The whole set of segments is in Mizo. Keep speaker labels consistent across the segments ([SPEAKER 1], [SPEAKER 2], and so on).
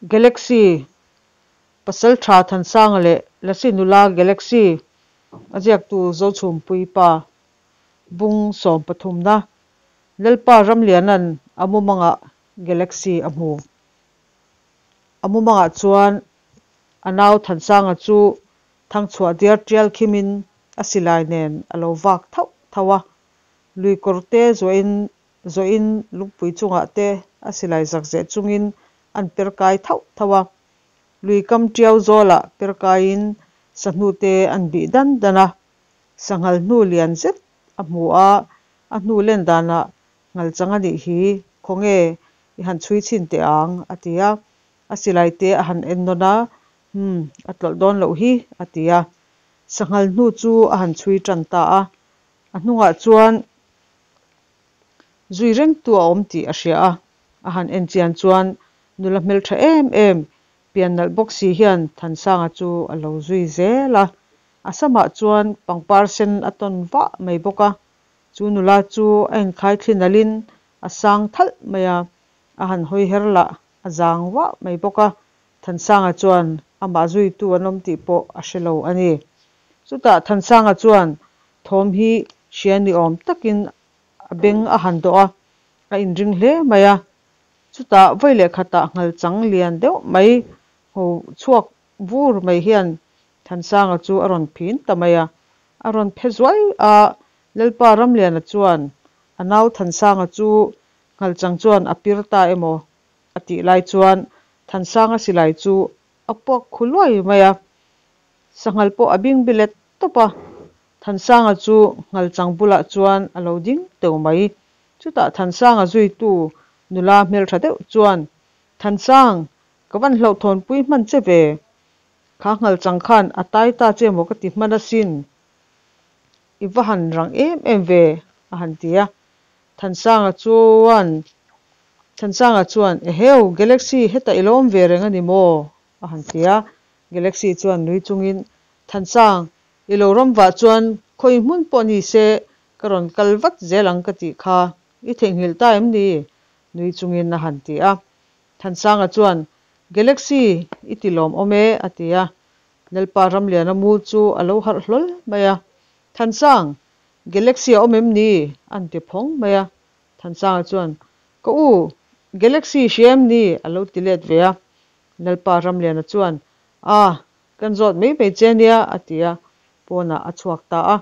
[SPEAKER 1] Galaxy, Pasaltha Thansanga leh Lasi Nula Galaxy a ziaktu Zochhumpui pa bung sawmpathumna Lalpa Ramliana'n a mumangah Galaxy a hmu. A mumangah chuan a nau Thansanga chu thangchhuah diar tial khimin a silai nen a lo vak thauh thauh a, lui kawr te zuahin Zawhin lungpui chungah te a silai zak zeh chungin an per kai thauh thauh a. Lui kam tiau zawlah per kaiin sahnu te an bih dan dan a. Sanghal hnu lian zet a hmu a, a hnu len danah nghal chang a nih hi, khawnge i han chhui chhin teh ang a ti a. A silai te a han en nawn a, Umm, a tlawlh dawn loh hi a ti a. Sanghal hnu chu a han chhui tan ta a. A hnungah chuan Zui rengtu a awm tih a hria a, a han en chian chuan nula hmeltha em em, pian nalh bawk si hian Thansanga chu a lo zui zel a. A samah chuan pangpar sen a tawn vah mai bawk a, chu nula chu a inkhai thli nalhin a sang thalh mai a, a han hawi her lah a zang vah mai bawk a, Thansanga chuan amah zuitu an awm tih pawh a hre lo a ni. Chutah Thansanga chuan thawm hi hria ni awm takin a beng a han dawh a, a inring hle mai a. Chutah vawi leh khatah nghal chang lian deuh mai ho chhuak vur mai hian Thansanga chu a rawn phin ta mai a. A rawn phe zuai a, Lalpa Ramliana chuan a nau Thansanga chu nghal chang chuan a pir ta emaw a tih lai chuan Thansanga silai chu a puak khu luai mai a. Sanghal pawh a bing bilet tawp a, Thansanga chu Nghalchang bulah chuan a lo ding teuh mai. Chutah Thansanga zuitu nula hmeltha deuh chuan, Thansang, ka van hlauhthawnpui hman che ve. Kha Nghalchang khan a tai ta che maw ka ti hman asin. I va han rang em em ve, a han ti a. Thansanga chuan, Thansanga chuan, Eheu, Galaxy hetah i lo awm ve reng a ni maw? a han ti a. Galaxy chuan nui chungin, Thansang, i lo ram vah chuan khawi hmun pawh ni se ka rawn kal vat zel ang ka tih kha i theihnghilh ta em ni? nui chungin a han ti a. Thansanga chuan, Galaxy, i ti lawm awm e, a ti a. Lalpa Ramliana mu chu a lo harh hlawl mai a. Thansang, Galaxy a awm em ni? a han ti phawng mai a. Thansanga chuan, Ka u, Galaxy hria em ni? a lo ti let ve a. Lalpa Ramliana chuan, A, kan zawt mai mai che nia, a ti a, pawnah a chhuak ta a.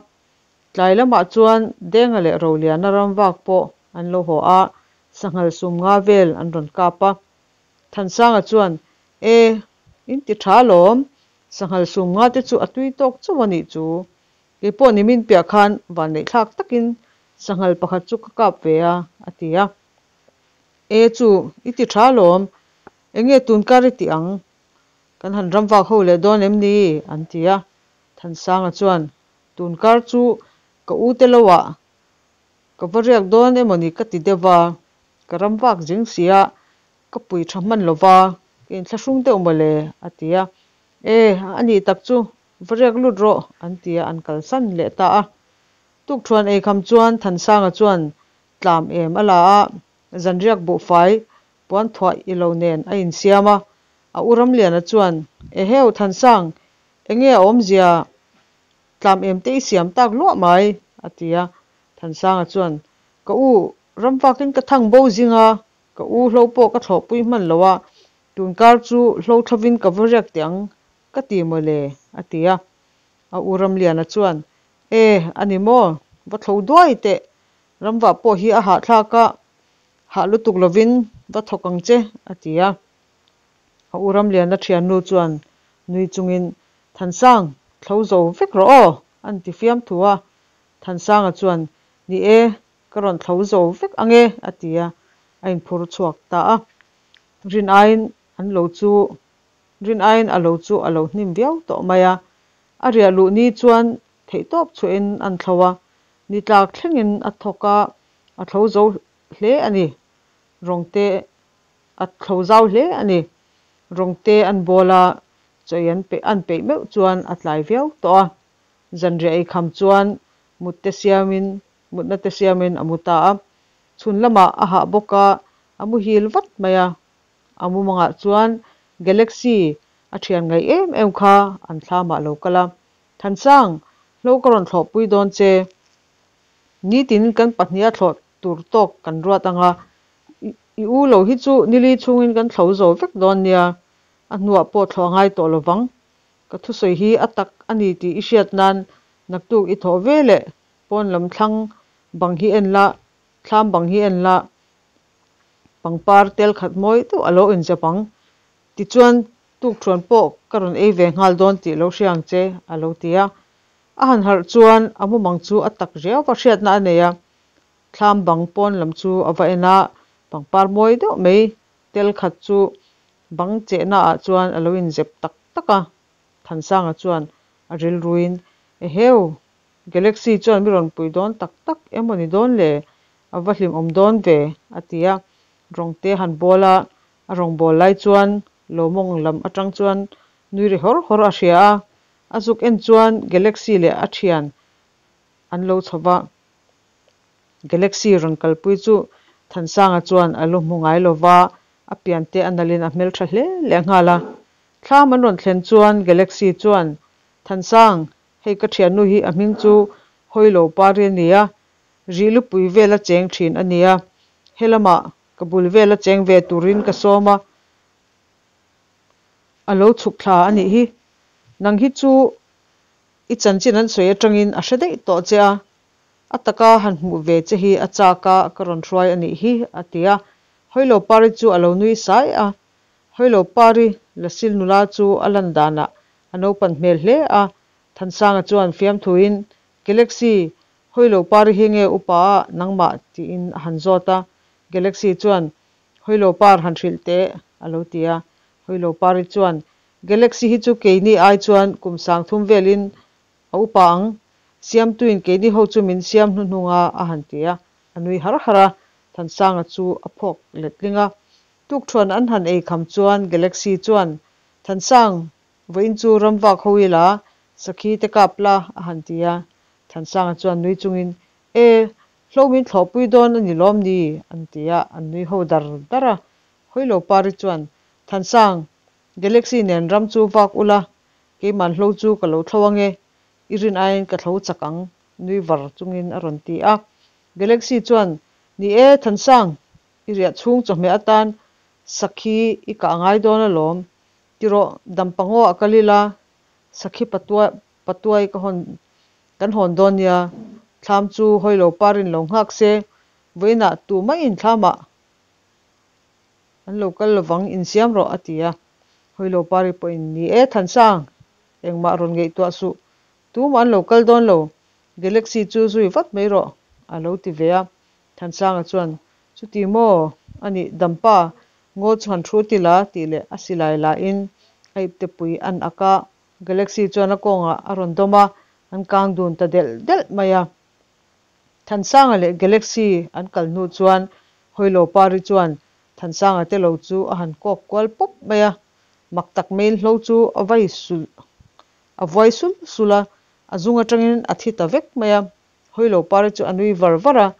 [SPEAKER 1] Tlai lamah chuan Denga leh Roliana ramvak pawh an lo haw a, sanghal sum nga vel an rawn kap a. Thansanga chuan, E, in ti tha alawm, sanghal sum nga te chu a tui tawk chauh a nih chu. Kei pawh nimin piah khan vanneihthlak takin sanghal pakhat chu ka kap ve a, a ti a. E chu, i ti tha alawm, Enge tun kar i tih ang? Kan han ram vak ho leh dawn em ni? an ti a. Thansanga chuan, Tun kar chu ka u te lo ah ka va riak dawn emaw ni ka ti deuh va, ka ram vak zing si a, ka pui tha hman lo va, ka inthlahrung deuh maw le? a ti a. E, a nih tak chu, va riak lut rawh, an ti a, an kalsan leh ta a. Tukthuan eikham chuan Thansanga chuan tlam em a la a, zanriak buhfai Puan thuah i lo nen a insiam a, a u Ramliana chuan, Eheu, Thansang, enge a awmzia tlam em te i siam tak luah mai? a ti a. Thansanga chuan, Ka u, ramvakin ka thang bo zing a, ka u hlo pawh ka thlawhpui hman lo a, tunkar chu hlo thlovin ka va riak teh ang ka ti maw le? a ti a. A u Ramliana chuan, E, a ni maw? Va thlo duai teh, ramvah pawh hi a hahthlak a, Hah lutuk lovin va thawk ang che, a ti a. A u Ramliana thiannu chuan nui chungin, Thansang, thlo zo vek rawh aw, an ti fiam thu a. Thansanga chuan, Ni e, ka rawn thlo zo vek ang e, a ti a, a inphur chhuak ta a. Rin aiin an lo chu rin aiin a lo chu a lo hnim viau tawh mai a. A riah luh ni chuan theihtawp chhuahin an thlo a, ni tlak thlengin a thawk a, a thlo zo hle a ni. Rawng te a thlo zau hle a ni. Rawng te an bawl a, chawi an peih an peih meuh chuan a tlai viau tawh a. Zanriah ei kham chuan mut te siamin mutna te siamin a mu ta a. Chhun lamah a hah bawk a, a muhil vat mai a. A mumangah chuan Galaxy a thian ngaih em em kha an thlamah a lo kal a. Thansang, hlo ka rawn thlawhpui dawn che. Nitin kan pahniha thlawh tur tawk kan ruat ang a, i u lo hi chu nili chhungin kan thlo zo vek dawn nia, a hnuah pawh thlawh a ngai tawh lo vang. Ka thusawi hi a tak a ni tih i hriat nan naktuk i thawh ve leh pawn lam thlang bang hi en la, thlam bang hi en la, pangpar tel khat mawi deuh a lo inzep ang. Tichuan, tukṭhuan pawh ka rawn ei ve nghal dawn tih lo hria ang che, a lo ti a. A han harh chuan a mumang chu a tak riau va hriatna a nei a, thlam bang pawn lam chu a va en a, pangpar mawi deuh mai tel khat chu bang chehna ah chuan a lo inzep tak tak a. Thansanga chuan a rilruin, Eheu! Galaxy chuan mi rawn pui dawn tak tak emaw ni dawn le? A va hlimawm dawn ve, a ti a. Rawng te han bawl a, a rawngbâwl lai chuan Lawmawng lam aṭang chuan nui ri hawr hawr a hria a. A zuk en chuan Galaxy leh a ṭhian an lo chho va. Galaxy rawn kalpui chu Thansanga chuan a lu hmu ngai lo va, a pian te a nalhin a hmelṭha hle leh nghal a. Thlam an rawn thlen chuan Galaxy chuan, Thansang, hei ka ṭhiannu hi a hming chu Hawilo Pari a nia, rih lupui vela cheng ṭhin a nia, helamah ka bul vela cheng ve turin ka sawm a, a lo chhuk thla a nih hi. Nang hi chu i chanchin an sawi aṭangin a hre daih tawh che a, a taka han hmuh ve che hi a chak a, ka rawn hruai a nih hi, a ti a. Hawilo Pari chu a lo nui sai a. Hawilo Pari Lasil nula chu a lan danah a naupan hmel hle a. Thansanga chuan fiamthuin, Galaxy, Hawilo Pari hi nge upa a nangmah? tiin a han zawt a. Galaxy chuan, Hawilo Par han hrilh teh, a lo ti a. Hawilo Pari chuan, Galaxy hi chu keini ai chuan kum sangthum velin a upa ang, Siamtuin keini ho chu min siam hnuhnung a, a han ti a. A nui har har a, Thansanga chu a phawk letling a. Tukṭhuan an han ei kham chuan Galaxy chuan, Thansang, vawiin chu ramvak ho ila, sakhi te kap la, a han ti a. Thansanga chuan nui chungin, E, hlo min thlawhpui dawn a ni lawm ni? an ti a, an nui ho dar dar a. Hawilo Pari chuan, Thansang, Galaxy nen ram chu vak ula, keimah hlo chu ka lo thlo ange, i rin aiin ka thlo chak ang, nui var chungin a rawn ti a. Galaxy chuan, Ni e, Thansang, i riah chhung chawhmeh atan sakhi i kah ngai dawn alawm, tirawh dampangaw a kal ila, sakhi patuai patuai ka hawn kan hawn dawn nia, thlam chu hawilo parin lo nghak se, vawiinah tu maiin thlamah An lo kal lovang, insiam rawh, a ti a. Hawilo Pari pawhin, Ni e, Thansang, engmah rawn ngaihtuah suh. Tumah an lo kal dawn lo, Galaxy chu zui vat mai rawh, a lo ti ve a. Thansanga chuan, Chuti maw? A nih, Dampa, ngaw chu han thu ti la, tih leh a silai lahin a iptepui an ak a. Galaxy chuan a kawngah a rawn dawm a, an kang dun ta delh delh mai a. Thansanga leh Galaxy an kal hnu chuan Hawilo Pari chuan Thansanga te lo chu a han kawk kual pawp mai a, mak tak maiin hlo chu a vai sul a vuai sul sul a, a zung atangin a thi ta vek mai a. Hawilo Pari chu a nui var var a,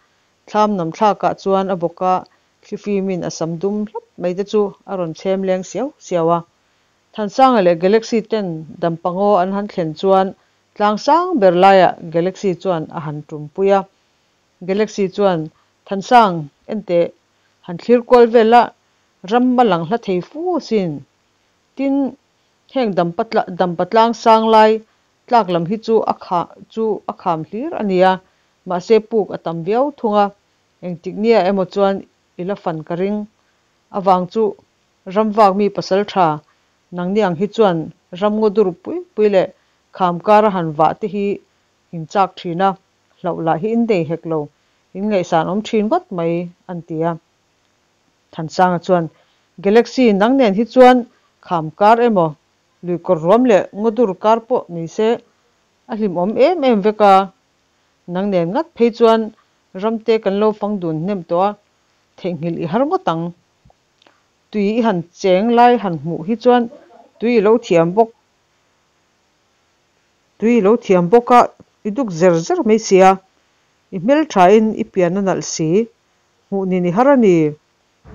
[SPEAKER 1] thlam nam thlakah chuan a bawk a, thlifimin a sam dum hlap mai te chu a rawn chhem leng siau siau a. Thansanga leh Galaxy ten Dampangaw an han thlen chuan Tlang sang ber laiah Galaxy chuan a han tumpui a. Galaxy chuan, Thansang, enteh, han thlir kual vel la, ram a lang hla thei fu asin. Tin, heng dampa dampa tlang sang lai tlak lam hi chu a kha chu a kham hlir a nia, mahse puk a tam viau thung a, engtik nia emaw chuan i la fan ka ring. Avang chu Ramvak mi pasal tha nangni ang hi chuan ramngaw dur pui pui leh kham kara han vah te hi in chak thin a, hlauh lah hi in nei hek lo, in ngaihsan awm thin ngawt mai an ti a. Thansanga chuan, Galaxy nang nen hi chuan kham kar emaw, luikawr ruam leh ngaw dur kar pawh ni se a hlimawm em em vek a, nang nen ngat phei chuan ramte kan lo fang dun hnem tawh a, theihnghilh i har ngawt ang. Tui i han cheng lai han hmuh hi chuan tui i lo thiam bawk tui i lo thiam bawk a, i duk zer zer mai sia, i hmelthain i pian a nalh si, hmuh ni ni har a ni.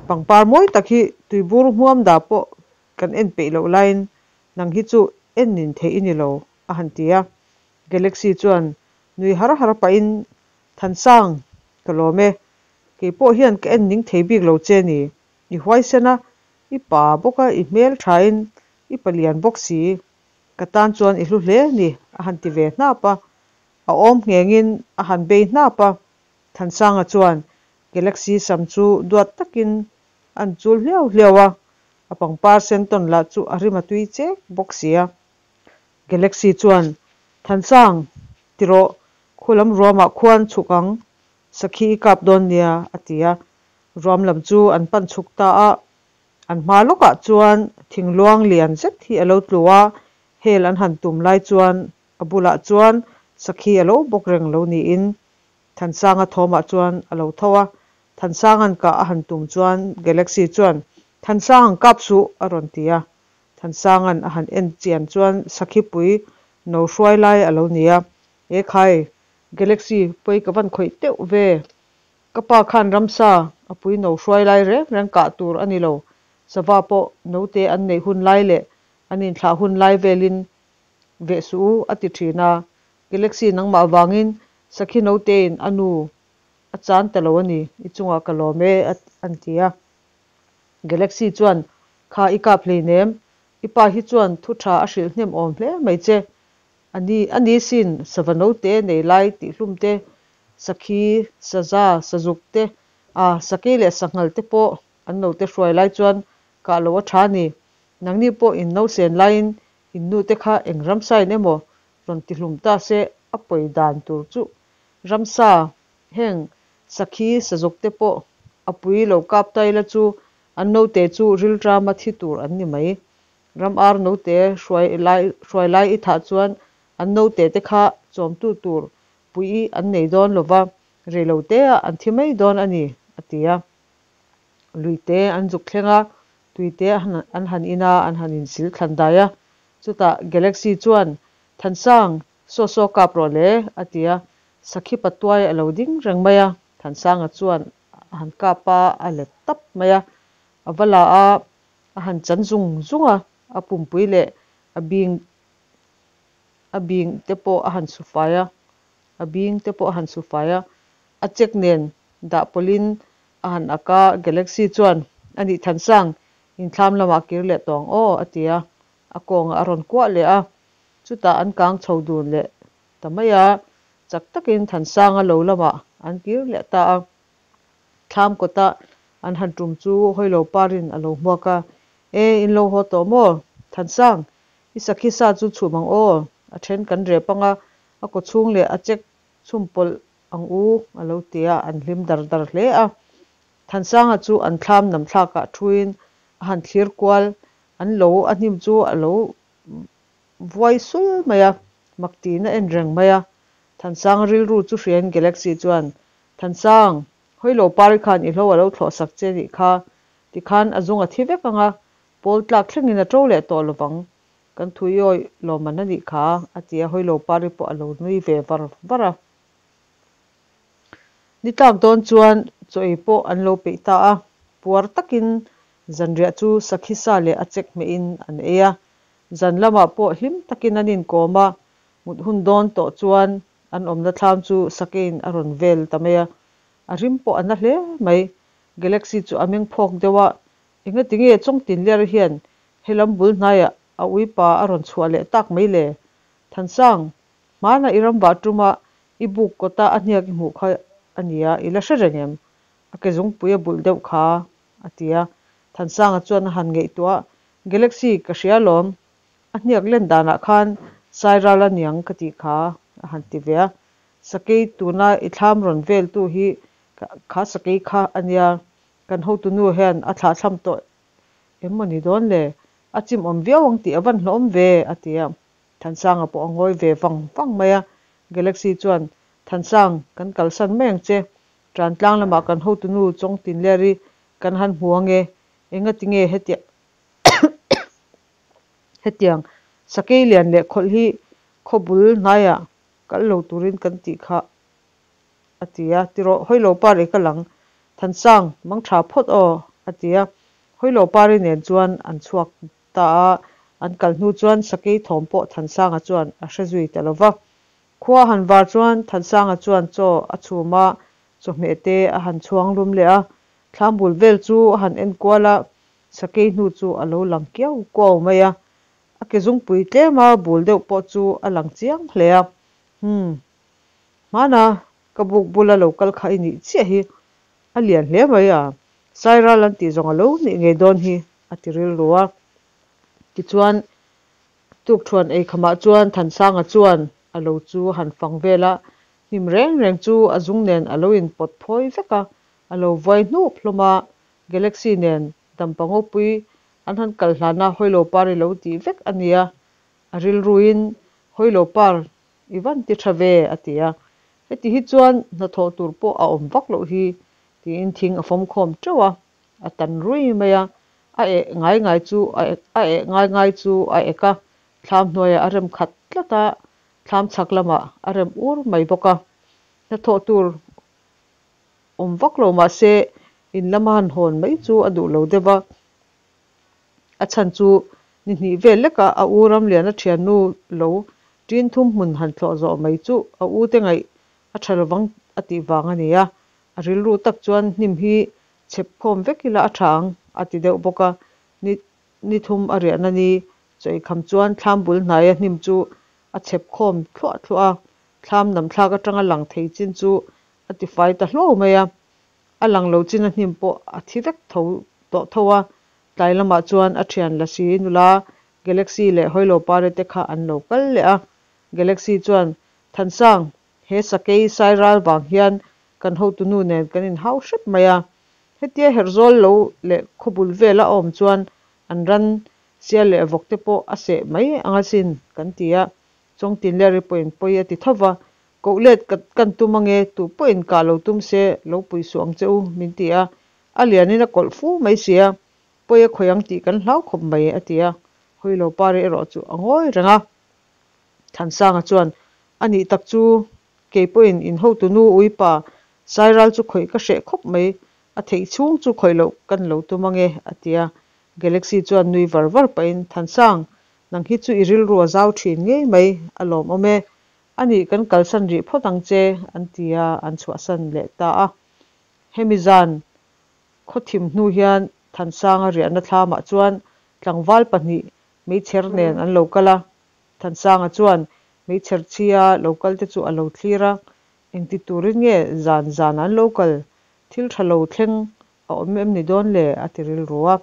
[SPEAKER 1] Pangpar mawi tak hi tuibur hmuam dah pawh. kan en peih loh laiin nang hi chu en nin theih i ni lo, a han ti a. Galaxy chuan nui har har pahin, Thansang, ka lawm e. Kei pawh hian ka en ning thei bik lo che ni. I huaisen a, i pa bawk a, i hmel thain i palian bawk si. Ka tan chuan i hlu hle a ni, a han ti ve hnap a. A awm nghengin a han bei hnap a. Thansanga chuan Galaxy sam chu duat takin a an chul hliau hliau a, a pangpar sen tawn lah chu a rim a tui chek bawk si a. Galaxy chuan, Thansang, ti rawh, khu lam ruamah khuan chhuk ang, sakhi i kap dawn nia, a ti a. Ruam lam chu an pan chhuk ta a, an hma lawkah chuan thingluang lian zet hi a lo tlu a, hel an han tum lai chuan a bulah chuan sakhi a lo bawk reng lo niin Thansanga thawmah chuan a lo tho a, Thansanga'n kah a han tum chuan Galaxy chuan, Thansang, kap suh! a rawn ti a. Thansanga'n a han en chian chuan sakhipui no hruai lai a lo ni a. E khai, Galaxy, pawi ka van khawih teuh ve. Ka pa khan ramsa a pui no hruai lai reng reng kah tur a ni lo. Sava pawh note an neih hun lai leh an inthlah hun lai velin veh suh u a ti thin a. Galaxy nangmah vangin sakhi notein a nu a chan ta lo a ni, i chungah ka lawm e a an ti a. Galaxy chuan, Kha i kap hleinem, i pa hi chuan thu tha a hrilh hnem awm hle mai che. A ni, a ni sin, sava note nei lai tihhlum te, sakhi, saza, sazuk te, a sakei leh sanghal te pawh an note hruai lai chuan kah lo a tha a ni. Nangni pawh in nausen laiin in nu te kha eng ramsain emaw rawn tihlum ta se a pawi dan tur chu ramsa heng sakhi sazuk te pawh a pui lo kap ta ila chu an note chu rilṭama thi tur an ni mai. Ram ar note hruai lai hruai lai i thah chuan an note te kha chawmtu tur pui an nei dawn lova reilote ah an thi mai dawn a ni a ti a. Luite an zuk thleng a, tuite an han in a, an han insil thlan dai a. Chutah Galaxy chuan, Thansang, saw saw kap rawh le, a ti a. Sakhi patuai a lo ding reng mai a, Thansanga chuan a han kap a, a let tap mai a. A va la a, a han chan zung zung a, a pumpui leh a bing a bing te pawh a han su fai a, a bing te pawh a han su fai a. A check nen dah pawlhin A han ak a, Galaxy chuan, A nih Thansang, inthlam lamah kir leh tawh ang aw, a ti a. A kawngah a rawn kuah leh a. Chutah an kang chho dun leh ta mai a, chak takin Thansanga lo lamah an kir leh ta a. Thlam kawta an han tum chu Hawilo Parin a lo hmuak a, E, in lo haw tawh maw? Thansang, i sakhi sa chu chhum ang aw, a then kan rep ang a, a kawchhung leh a chek chhum pawlh ang u a lo ti a, an hlim dar dar hle a. Thansanga chu an thlam nam thlakah thuin a han thlir kual, an lo a hnim chu a lo vuai sul mai a, mak tiin a en reng mai a. Thansanga rilru chu hriain Galaxy chuan, Thansang, hawi lo pari khan i hlo a lo thlawh sak che nih kha, tikhan a zung a thi vek ang a, pawl tlak thlengin a to leh tawh lovang, kan thuiawih lawmman a nih kha, a ti a, hawi lo pari pawh a lo nui ve var var a. Ni tlak dawn chuan chaw ei pawh an lo peih ta a, puar takin zanriah chu sakhi sa leh a chek hmehin an ei a. Zan lamah pawh hlim takin an inkawm a, mut hun dawn tawh chuan an awmna thlam chu sakeiin a rawn vel ta mai a, a rim pawh a na hle mai. Galaxy chu a meng phawk deuh a, engatinge Chawngtinler hian helam bul hnaiah a uipa a rawn chhuah leh tak mai le? Thansang, Hmana i ram vah tuma i buk kawta a hniak i hmuh kha a nia, i la hre reng em? A ke zungpui a bulh deuh kha, a ti a. Thansanga chuan a han ngaihtuah a, Galaxy ka hria alawm, a hniak len danah khan Sairal a niang ka tih kha, a han ti ve a. Sakei tuna i thlam rawn veltu hi kha sakei kha a nia, kan hotunu hian a thlahthlam tawh em maw ni dawn le? A chimawm viau ang tih a van hlawm ve, a ti a. Thansanga pawh a ngawi ve vang vang mai a, Galaxy chuan, Thansang, kan kalsan mai ang che. Tantlang lamah kan hotunu Chawngtinleri kan han hmu ange, engati nge hetiang hetiang sakei lian leh khawlh hi khaw bul hnaiah kal lo turin kan tih kha a ti a, Tirawh, Hawilo Pari ka lang, Thansang, mang tha phawt aw a ti a, Hawilo Pari nen chuan an chhuak. ta a. An kal hnu chuan sakei thawm pawh Thansanga chuan a hre zui ta lo va. Khua han var chuan Thansanga chuan chaw a chhum a, chawhmeh te a han chhuang lum leh a. Thlam bul vel chu a han en kual a, sakei hnu chu a lo lang kiau kuau mai a. A ke zungpui tlema bul deuh pawh chu a lang chiang hle a. Umm, hmana ka buk bula lo kal kha i nih chiah hi a lian hle mai a, Sairal an tih zawng a lo nih ngei dawn hi a ti rilru a. Tichuan, Tukthuan eikhamah chuan Thansanga chuan a lo chu a han fang vel a, hnim reng reng chu a zung nen a lo inpawt phawi vek a, a lo vuai hnup hlawm a, Galaxy nen dampa ngawpui an han kal hlana Hawilo par i lo tih vek a nia, a rilruin Hawilo par i van ti tha ve a ti a, heti hi chuan hnathawh tur pawh a awm vak loh hi tiin thing a fawmkhawm teuh a. A tan rui mai a, a eh ngai ngai chu a a eh ngai ngai chu a ek a, thlam hnuaiah a rem khat tlat a, thlam chhak lamah a rem ur mai bawk a. Hnathawh tur awm vak lo mah se in lama han hawn mai chu a duh lo deuh va, a chhan chu ni hnih vel lekah a u Ramliana thiannu lo ṭin thum hmun han thlawh zawh mai chu a u te ngaih a ṭha lovang a tih vang a ni a, a rilru tak chuan hnim hi Chhep khawm vek ila a tha ang, a ti deuh bawk a. Ni ni thum a riahna ni chawikham chuan thlam bul hnaia hnim chu a chhep khawm thluah thluah a. Thlam nam thlak atanga lang thei chin chu a ti fai ta hluau mai a. A lang lo chin a hnim pawh a thi vek tho tawh tho a. Tlai lamah chuan a thian Lasi nula Galaxy leh Hawilo Pare te kha an lo kal leh a. Galaxy chuan, Thansang, He sakei sai ral vang hian kan hotunu nen kan inhau hrep mai a. Hetia herhzawl lo leh khawbul vela a awm chuan an ran sial leh vawk te pawh a seh mai ang asin kan ti a. Chawngtin leh ripawhin pawi a ti tho va, Koh let kan tum ange, tu pawhin kah lo tum se lo pui suh ang che u min ti a. A lianin a kawlh fu mai si a, pawi a khawih ang tih kan hlau khawp mai a ti a. Hawilo pari erawh chu a ngawi reng a. Thansanga chuan, A nih tak chu, kei pawhin in hotunu uipa Sairal chu khawih ka hreh khawp mai, a theih chhung chu khawih loh kan lo tum ange, a ti a. Galaxy chuan nui var var pahin, Thansang, nang hi chu i rilru a zau thin ngei mai, a lawmawm e. A nih kan kalsan rih phawt ang che, an ti a, an chhuahsan leh ta a. Hemi zan khawthim hnu hian Thansanga riahna thlamah chuan tlangval pahnih meichher nen an lo kal a. Thansanga chuan meichher chhia lo kal te chu a lo thlir a, engti turin nge zan zan an lo kal, thil tha lo thleng a awm em ni dawn le a ti rilru a.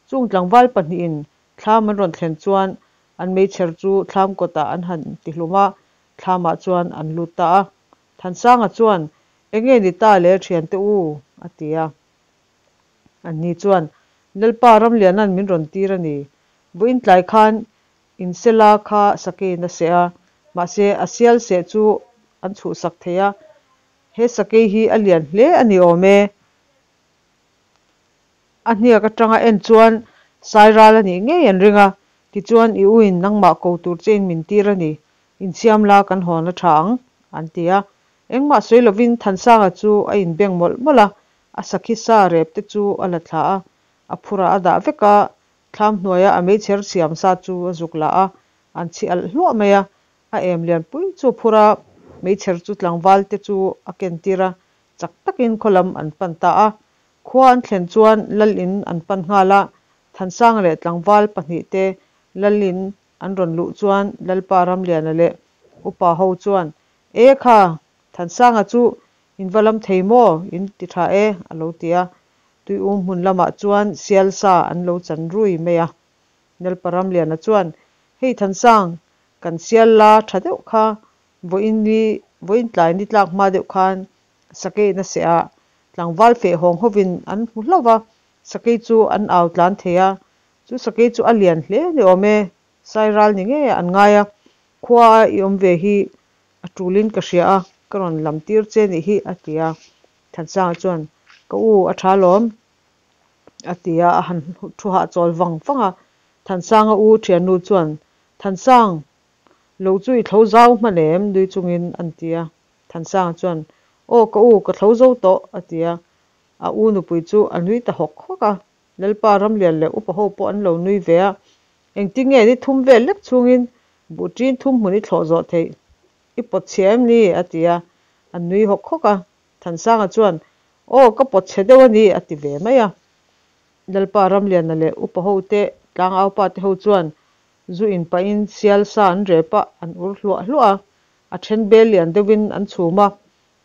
[SPEAKER 1] Chung tlangval pahnihin thlam an rawn thlen chuan an meichher chu thlam kawtah an han tihlum a, thlamah chuan an lut ta a. Thansanga chuan, Enge ni ta le thiante u? a ti a. Anni chuan, Lalpa Ramliana'n min rawn tir a ni. Vawiin tlai khan Insela kha sakeiin a seh a, mahse a sial seh chu an chhuhsak thei a. He sakei hi a lian hle a ni awm e. A hniak atanga en chuan Sairal a nih ngei an ring a, tichuan i uin nangmah ko tur chein min tir a ni, insiam la kan hawn a tha ang, an ti a. Engmah sawi lovin Thansanga chu a inbeng mawlh mawlh a, a sakhi sa rep te chu a la thla a, a phurah a dah vek a, Thlam hnuaia a meichher siam sa chu a zuk la a, an chhi alh hluah mai a, a em lianpui chu a phur a, meichher chu tlangval te chu a ken tir a, chak takin khaw lam an pan ta a. Khua an thlen chuan Lal in an pan nghal a, Thansanga leh tlangval pahnih te Lal in an rawn luh chuan Lalpa Ramliana leh upa ho chuan, E kha, Thansanga chu in va lam thei maw? In ti tha e, a lo ti a. Tuium hmun lamah chuan sial sa an lo chan rui mai a. Nelpa Ramliana chuan, Hei Thansang, kan sial la tha deuh kha, vawiin ni, vawiin tlai ni tlak hma deuh khan sakeiin a seh a, tlangval feh hawng hovin an hmu hlauh va, sakei chu an au tlan thei a, chu sakei chu a lian hle ni awm e, Sairal ni ngei an ngai a, khua a i awm ve hi a tulin ka hria a, ka rawn lam tir che nih hi, a ti a. Thansanga chuan, Ka u, a tha lawm, a ti a, a han thu hahchawl vang vang a. Thansanga u thiannu chuan, Thansang, lo chu i thlo zau hman em? nui chungin an ti a. Thansanga chuan, Aw, ka u, ka thlo zo tawh, a ti a. A u nupui chu a nui ta hawk hawk a. Lalpa Ramlian leh upa ho pawh an lo nui ve a. Engtin nge ni thum vel lek chhungin buh ṭin thum hmun i thlawh zawh theih? I pawt chhia em ni? a ti a, a nui hawk hawk a. Thansanga chuan, Aw, ka pawt chhe deuh a ni, a ti ve mai a. Lalpa Ramliana leh upa ho te, tlangaupa te ho chuan zu in pahin sial sa an rep a, an ur hluah hluah a, a then bel lian deuhin an chhum a,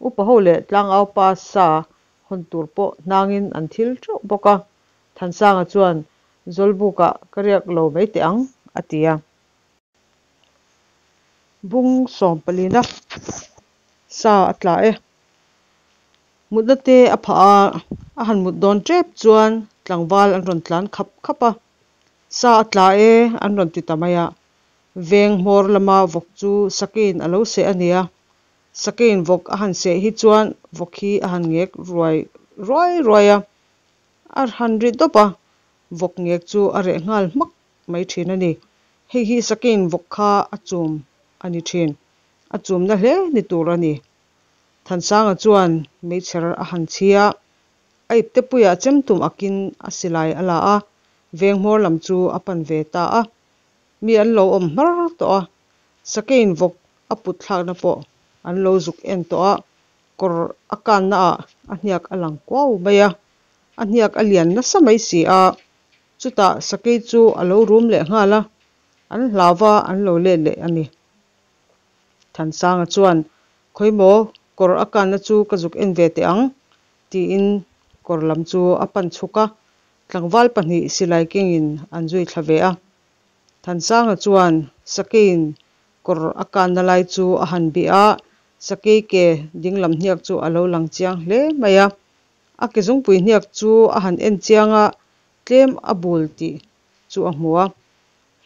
[SPEAKER 1] upa ho leh tlangaupa sa hawn tur pawh hnangin an thil teuh bawk a. Thansanga chuan, Zawlbukah ka riak lo mai teh ang, a ti a. Bung sawm palina sa a tla e. Mutna te a phah a, a han mut dawn tep chuan tlangval an rawn tlan khap khap a. Sa a tla e an rawn ti ta mai a. Veng hmawr lama vawk chu sakeiin a lo seh a nia. Sakeiin vawk a han seh hi chuan vawk hi a han ngek ruai ruai ruai a. A han ri dawp a, vawk ngek chu a reh nghal hmak mai thin a ni. Hei hi sakeiin vawk kha a chum a ni thin. A chumna hle ni tur a ni. Thansanga chuan meichher a han chhi a, a ipte puiah chemtum akin a silai a la a, veng hmawr lam chu a pan ve ta a. Mi an lo awm hmar tawh a, sakeiin vawk a put thlakna pawh an lo zuk en tawh a, kawr a kanna ah a hniak a lang kuau mai a, a hniak a lian nasa mai si a, chutah sakei chu a lo rum leh nghal a, an hlau va an lo let leh a ni. Thansanga chuan, Khawimaw, kawr a kanna chu ka zuk en ve teh ang, tiin kawr lam chu a pan chhuk a, tlangval pahnih silai kengin an zui thla ve a. Thansanga chuan sakeiin kawr a kanna lai chu a han bih a, sakei ke dinglam hniak chu a lo lang chiang hle mai a. A ke zungpui hniak chu a han en chiang a, tlem a bul tih chu a hmu a.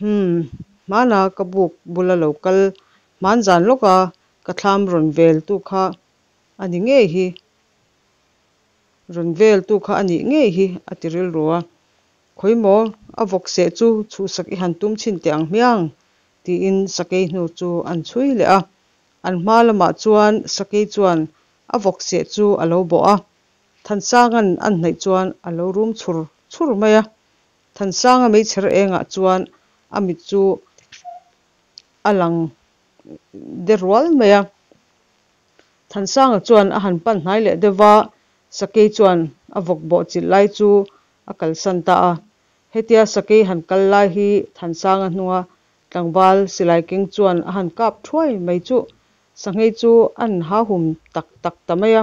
[SPEAKER 1] Hum, hmana ka buk bula lo kal hman zan lawka ka thlam rawn vel tu kha a ni ngei hi, rawn vel tu kha a nih ngei hi a ti rilru a. Khawi maw, a vawk seh chu chhuhsak i han tum chhin teh ang hmiang? tiin sakei hnu chu an chhui leh a. An hma lamah chuan sakei chuan a vawk seh chu a lo bawh a, Thansanga'n an hnaih chuan a lo rum chhur chhur mai a. Thansanga meichher engah chuan a mit chu a lang de rual mai a. Thansanga chuan a han pan hnai leh deuh va, sakei chuan a vawk bawh chilh lai chu a kalsan ta a. Hetia sakei han kal lai hi Thansanga hnunga tlangval silai keng chuan a han kap thuai mai chuh. Sanghei chu an hahum tak tak ta mai a,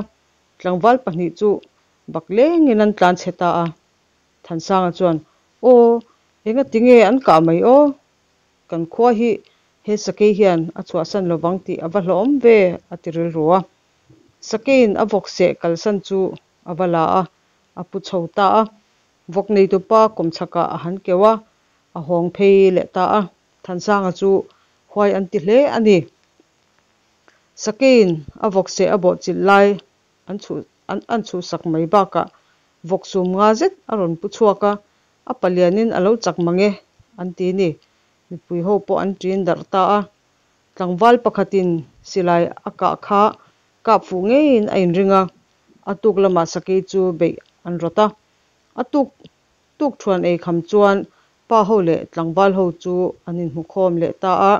[SPEAKER 1] tlangval pahnih chu bak lengin an tlan chhe ta a. Thansanga chuan, Aw, enga tinge an kah mai aw? Kan khua hi he sakei hian a chhuahsan lovang tih a va hlawhawm ve, a ti rilru a. Sakeiin a vawk seh kalsan chu a va la a, a pu chho ta a. Vawk neitupa kawmchhakah a han keuh a, a hawng phei leh ta a. Thansanga chu huai an ti hle a ni. Sakeiin a vawk seh a bawhchilh lai an chhuh an an chhuhsak mai bakah vawk sum nga zet a rawn pu chhuak a, a palianin a lo chak mang e an ti ni. Mipui ho pawh an ṭin darh ta a. Tlangval pakhatin silai a kah kha kap fuh ngeiin a inring a, a tuk lamah sakei chu beih an rawt a. A tuk tuk thuan ei kham chuan pa ho leh tlangval ho chu an inhmukhawm leh ta a,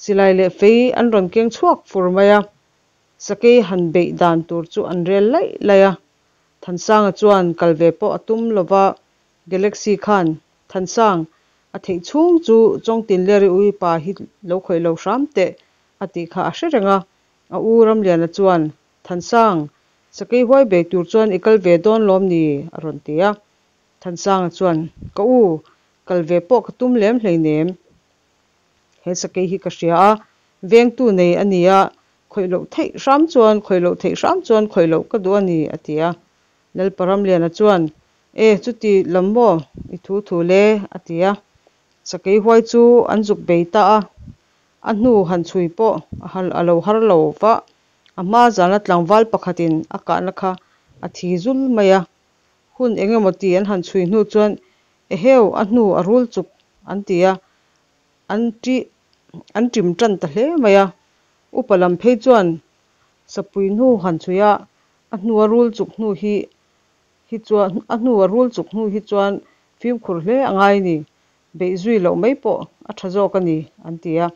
[SPEAKER 1] silai leh fei an rawn keng chhuak fur mai a. Sakei han beih dan tur chu an rel laih laih a, Thansanga chuan kal ve pawh a tum lova, Galaxy khan, Thansang, a theih chhung chu Chawngtinleri uipa hi lo khawih lo hram teh a tih kha a hre reng a. A u Ramliana chuan, Thansang, sakei huai bei tur chuan i kal ve dawn lawm ni? a rawn ti a. Thansanga chuan, Ka u, kal ve pawh ka tum lem hleinem. He sakei hi ka hria a, vengtu nei a ni a, khawih loh theih hram chuan, khawih loh theih hram chuan khawih loh ka duh a ni, a ti a. Lalpa Ramliana chuan, E, chuti lam maw, i thu thu le, a ti a. Sakei huai chu an zuk bei ta a, a hnu han chhui pawh a lo har lo va, a hma zana tlangval pakhatin a kahna kha a thi zul mai a. Hun eng emaw ti an han chhui hnu chuan, Eheu, a hnu a rul chuk, an ti a. An ṭih, an ṭim ṭan ta hle mai a. Upa lam phei chuan sapui hnu han chhui a, a hnu a rul chuk hnu hi hi chuan, a hnu a rul chuk hnu hi chuan fimkhur hle a ngai ni. Beih zui loh mai pawh a tha zawk a ni, an ti a,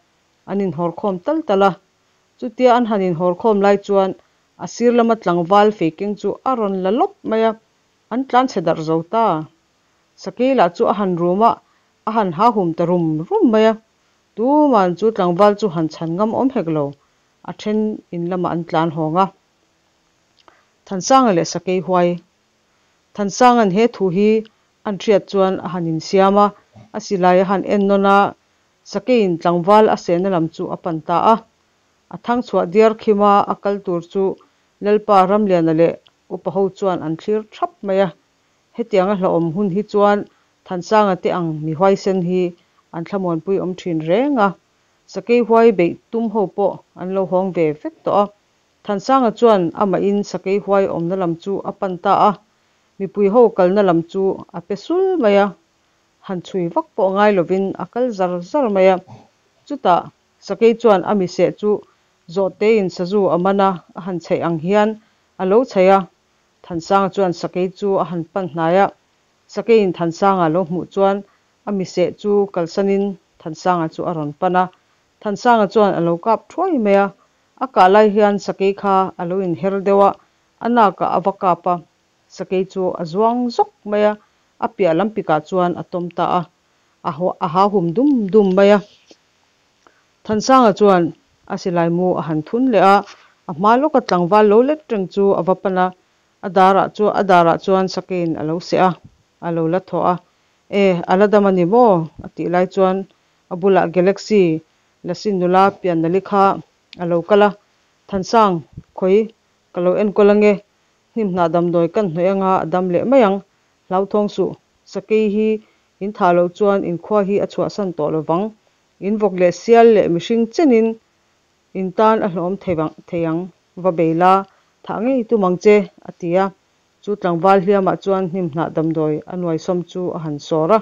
[SPEAKER 1] an inhawr khawm tal tal a. Chutia an han inhawr khawm lai chuan a sir lama tlangval fei keng chu a rawn la lawp mai a, an tlanchhe darh zo ta. Sakei lah chu a han rum a, a han hahum ta rum rum mai a. Tuman chu tlangval chu han chhan ngam awm hek lo, a then in lamah an tlan hawng a. Thansanga leh Sakei huai Thansanga'n he thu hi an hriat chuan a han insiam a, a silai a han en nawn a, Sakeiin tlangval a sehna lam chu a pan ta a. A thangchhuah diar khima a kal tur chu Lalpa Ramliana leh upa ho chuan an thlir thap mai a. Hetianga hlauhawm hun hi chuan Thansanga te ang mi huaisen hi an thlamuanpui awm thin reng a. Sakei huai beih tum ho pawh an lo hawng ve vek tawh a. Thansanga chuan amahin sakei huai awmna lam chu a pan ta a, mipui ho kalna lam chu a pe sul mai a, han chhui vak pawh ngai lovin a kal zar zar mai a. Chutah sakei chuan a miseh chu zawhtein sazu a man a, a han chheih ang hian a lo chheih a. Thansanga chuan sakei chu a han pan hnai a, sakeiin Thansanga lo hmuh chuan a miseh chu kalsanin Thansanga chu a rawn pan a. Thansanga chuan a lo kap thuai mai a, a kah lai hian sakei kha a lo inher deuh a, a nakah a va kap a, sakei chu a zuang zawk mai a, a piah lam pikah chuan a tawm ta a, a a hahum dum dum mai a. Thansanga chuan a silai mu a han thun leh a, a hma lawka tlangval lo let reng chu a va pan a, a darah chu a darah chuan sakeiin a lo seh a, a lo la thaw a, E, a la dam a ni maw? a tih lai chuan A bulah Galaxy Lasi nula piannali kha a lo kal a, Thansang, khawi, ka lo enkawl ange, hnimhnah damdawi kan hnawih anga a dam leh mai ang, hlauthawng suh, sakei hi in thah loh chuan in khua hi a chhuahsan tawh lo vang, in vawk leh sial leh mihring chenin in tan a hlawm thei ang, va bei la, thah ngei tum ang che, a ti a, chu tlangval hliamah chuan hnimhnah damdawi a nuaisawm chu a han sawr a.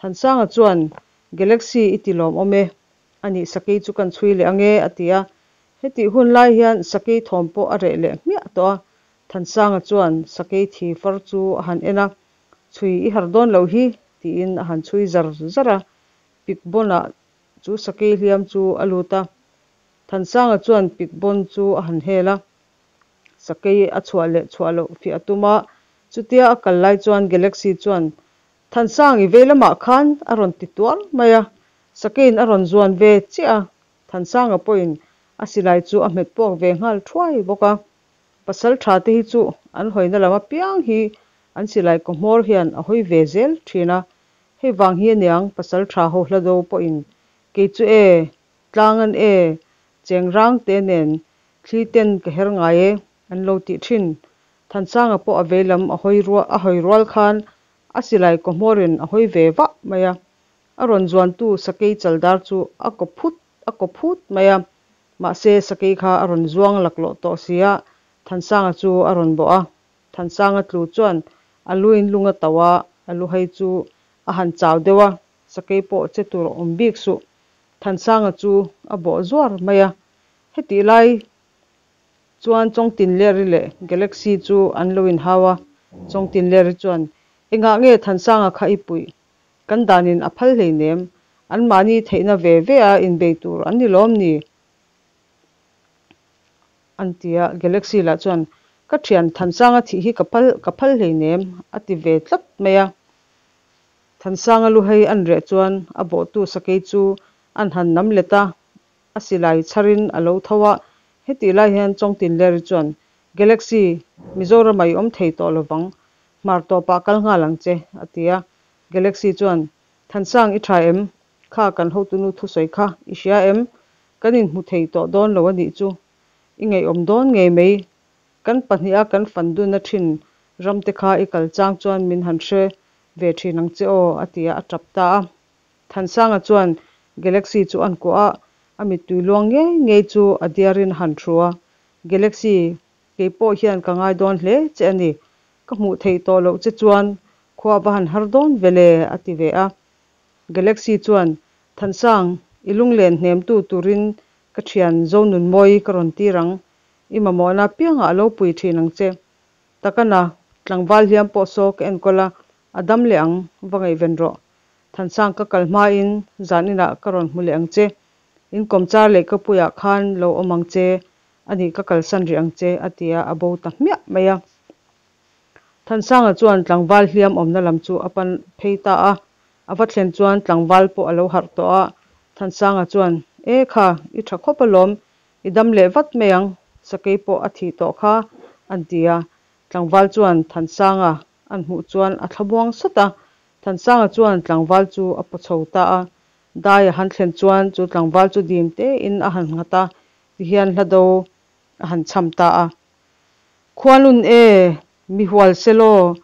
[SPEAKER 1] Thansanga chuan, Galaxy i ti lawmawm e, a nih sakei chu kan chhui leh ange, a ti a. Hetih hun lai hian sakei thawm pawh a reh leh hmiah tawh a. Thansanga chuan sakei thi far chu a han en a, Chhui i har dawn loh hi, tiin a han chhui zar zar a. Pikbawnah chu sakei hliam chu a lut a. Thansanga chuan pikbawn chu a han hel a. Sakei a chhuah leh chhuah loh fiah a tum a. Chutia a kal lai chuan Galaxy chuan Thansang i vei lamah khan a rawn ti tuar mai a, Sakeiin a rawn zuan ve chiah a, Thansanga pawhin a silai chu a hmet puak ve nghal thuai bawk a. Pasal tha te hi chu an hawina lam apiang hi an silai kaw hmawr hian a hawi ve zel thin a, hei vang hi aniang pasal tha ho hla do pawhin kei chu e, tlang an e, cheng rang te nen thli ten ka her ngai e an lo tih thin. Thansanga pawh a vei lam a hawi a hawi rual khan A silai kaw hmawrin a hawi ve vah mai a, a rawn zuantu sakei chaldar chu a kaw phut a kaw phut mai a, mahse sakei kha a rawn zuang laklawh tawh si a, Thansanga chu a rawn bawh a, Thansanga tlu chuan a luin lung a tauh a, a luhai chu a han chau deuh a, sakei pawh che tur awm bik suh, Thansanga chu a bawh zuar mai a, hetih lai Chuan Chawngtinleri leh Galaxy chu an lo inhau a, Chawngtinleri chuan, Engah nge Thansanga kha i puih? Kan danin a phal hleinem, anmahni theihna ve ve a inbei tur an ni lawm ni? An ti a, Galaxy lah chuan, Ka thian Thansanga thih hi ka phal ka phal hleinem, a ti ve tlat mai a. Thansanga lu hei an reh chuan a bawhtu sakei chu an han nam let a, A silai chharin a lo tho a, hetih lai hian Chawngtinleri chuan, Galaxy, Mizoramah i awm thei tawh lovang, hmar tawpah kal nghal ang che, a ti a. Galaxy chuan, Thansang i tha em? Kha kan hotunu thusawi kha i hria em? Kan inhmu thei tawh dawn lo a nih chu. I ngaihawm dawn ngei mai. Kan pahniha kan fan dunna thin ramte kha i kal chang chuan min han hre ve thin ang che aw, a ti a, a tap ta a. Thansanga chuan Galaxy chu a nkuah a, a mittui luang ngei ngei chu a diarin a han thu a. Galaxy, kei pawh hian ka ngai dawn hle che a ni. Ka hmuh theih tawh loh che chuan khua va han har dawn ve le, a ti ve a. Galaxy chuan, Thansang, i lunglen hnemtu turin ka thian Zonunmawi ka rawn tir ang. I mamawhna apiangah a lo pui thin ang che. Takana, tlangval hliam pawh saw ka enkawl a, a dam leh ang, va ngaihven rawh. Thansang ka kal hmain zan inah ka rawn hmu leh ang che. In kawmchar leh ka puiah khan lo awm ang che, a nih ka kalsan rih ang che, a ti a, a bo ta hmiah mai a. Thansanga chuan tlangval hliam awmna lam chu a pan phei ta a, a va thlen chuan tlangval pawh a lo harh tawh a, Thansanga chuan, E kha, i tha khawp alawm, i dam leh vat mai ang, sakei pawh a thih tawh kha, an ti a. Tlangval chuan Thansanga an hmuh chuan a thlamuang sawt a, Thansanga chuan tlangval chu a paw chho ta a, dai a han thlen chuan chu tlangval chu dim tein a han nghat a, tihian hla do a han cham ta a. Khualun e, mi hual se law,